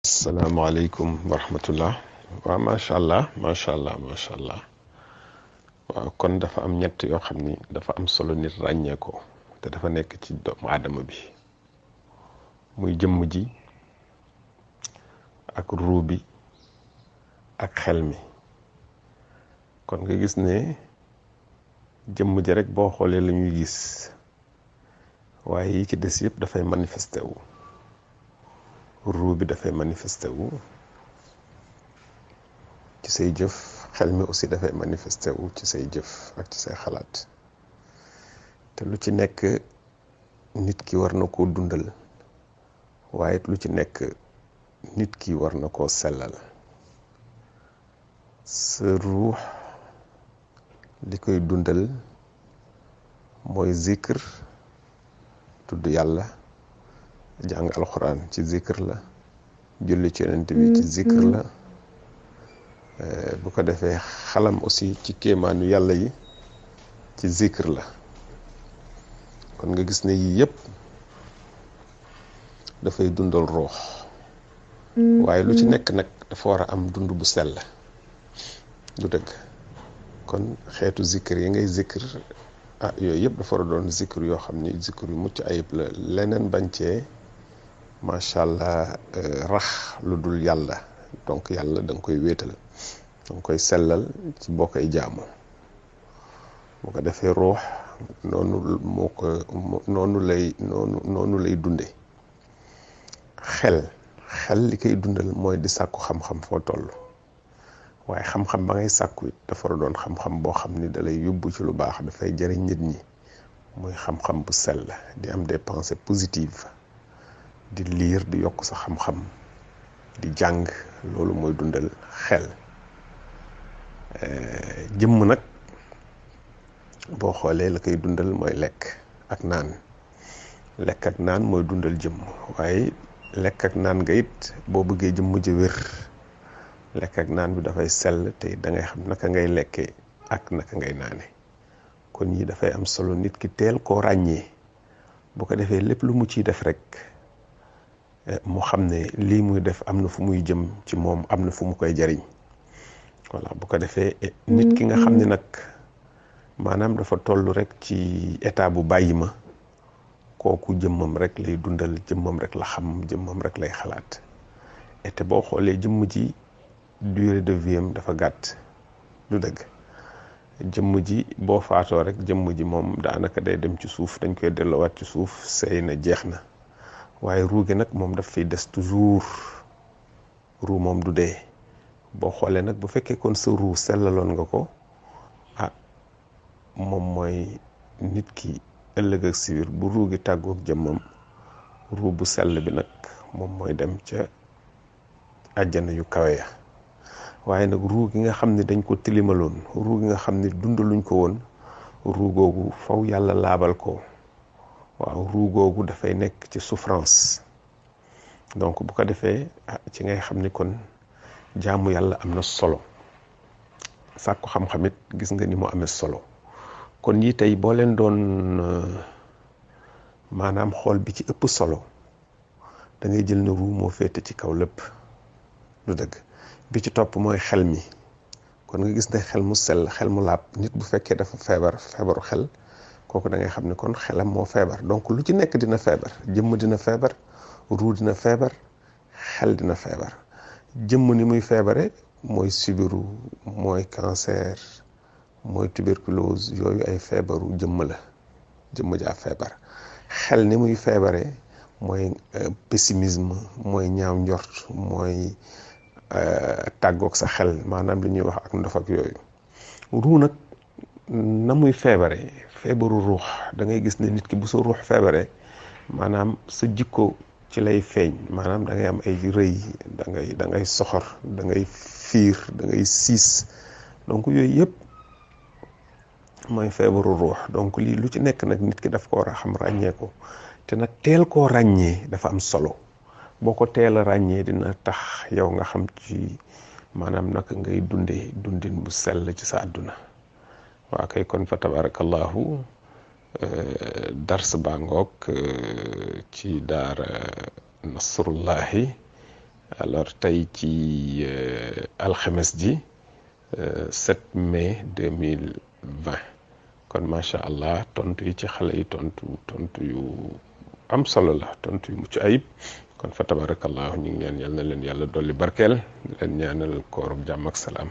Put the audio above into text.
asalaamaaleykum wa rahmatullah waaw macha allah macha allah macha allah waaw kon dafa am ñett yoo xam ni dafa am solo nit ràññee ko te dafa nekk ci doomu aadama bi muy jëmm ji ak ruu bi ak xel mi kon nga gis ne jëmm ji rek boo xoolee la ñuy gis waaye yi ci des yëpp dafay manifesté wu ruu bi dafay manifesté wu ci say jëf xel mi aussi dafay manifesté wu ci say jëf ak ci say xalaat te lu ci nekk nit ki war na koo dundal waaye lu ci nekk nit ki war na koo sellal sa ruux li koy dundal mooy zikr tudd yàlla jàng alxuraan ci zikr la julli ci yonent bi ci zikr la bu ko defee xalam aussi ci kéemaanu yàlla yi ci zikr la kon nga gis ne yii yëpp dafay dundal ruux waaye lu ci nekk nag dafa war a am dund bu sell du dëgg kon xeetu zikr yi ngay zikr yooyu yëpp dafa war a doon zikr yoo xam ni zikr yu mucc ayib la leneen bañ cee macha allah rax lu dul yàlla donc yàlla da nga koy wéetal da nga koy sellal ci boo koy jaamu bu ko defee ruux noonu moo ko noonu lay dunde xel li koy dundal mooy di sàkku xam-xam foo toll waaye xam-xam ba ngay sàkku it dafa war a doon xam-xam boo xam ni dalay yóbbu ci lu baax dafay jëriñ nit ñi muy xam-xam bu sell di am des pensées positives di liir di yokk sa xam-xam di jàng loolu mooy dundal xel jëmm nag boo xoolee la koy dundal mooy lekk ak naan mooy dundal jëmm waaye lekk ak naan nga it boo bëggee jëmm ji wér lekk ak naan bi dafay sell te da ngay xam naka ngay lekkee ak naka ngay naane kon yi dafay am solo nit ki teel koo ràññee bu ko defee lépp lu mu ciy def rek mu xam ne lii muy def am na fu muy jëm ci moom am na fu mu koy jariñ voilà bu ko defee nit ki nga xam ne nag maanaam dafa toll rek ci état bu bàyyi ma kooku jëmmam rek lay dundal jëmmam rek la xam jëmmam rek lay xalaat et boo xoolee jëmm ji durée de vie am dafa gàtt du dëgg jëmm ji boo faatoo rek jëmm ji moom daanaka day dem ci suuf dañ koy delloowaat ci suuf sey na jeex na waaye ruu gi nag moom daf fiy des toujours ruu moom du dee boo xoolee nag bu fekkee kon sa ruu sellaloon nga ko moom mooy nit ki ëllëg ak si biir bu ruu gi tàggoog jëmmam ruu bu sell bi nag moom mooy dem ca àjjana yu kawe ya waaye nag ruu gi nga xam ne dañ ko tilimaloon ruu gi nga xam ne dundaluñ ko woon ruu googu faw yàlla laabal ko waaw ruu googu dafay nekk ci souffrance donc bu ko defee ci ngay xam ni kon jaamu yàlla am na solo sàkku xam-xamit gis nga ni mu amee solo kon yi tey boo leen doon maanaam xool bi ci ëpp solo da ngay jël ne ruu moo féete ci kaw lépp du dëgg bi ci topp mooy xel mi kon nga gis ne xel mu sell xel mu laab nit bu fekkee dafa feebaru xel kooku da ngay xam ne kon xelam moo feebar donc lu ci nekk dina feebar jëmm dina feebar ruu dina feebar xel dina feebar jëmm ni muy feebare mooy sibiru mooy cancer mooy tuberculose yooyu ay feebaru jëmm la jëmm jaa feebar xel ni muy feebare mooy pessimisme mooy ñaaw njort mooy tàggoog sa xel maanaam li ñuy wax ak ndof ak yooyu ruu nag na muy feebare feebaru ruux da ngay gis ne nit ki bu sa ruux feebare maanaam sa jikko ci lay feeñ maanaam da ngay am ay rëy da ngay soxor da ngay fiir da ngay siis donc yooyu yëpp mooy feebaru ruux donc lii lu ci nekk nag nit ki daf ko war a xam ràññee ko te nag teel koo ràññee dafa am solo boo ko teel a ràññee dina tax yow nga xam ci maanaam naka ngay dundin bu sell ci sa àdduna waa kay kon fa tabarakallahu dars baa ngoog ci daara Nasrullahi alors tey ci alxames ji 7 mai 2020 kon macha allah tontu yi ci xale yi tontu yu am solo la tontu yu mucc ayib kon fa tabarakallahu ñu ngi ñaan yal na leen yàlla dolli barkeel di leen ñaanal koorub jàmm ak salaam.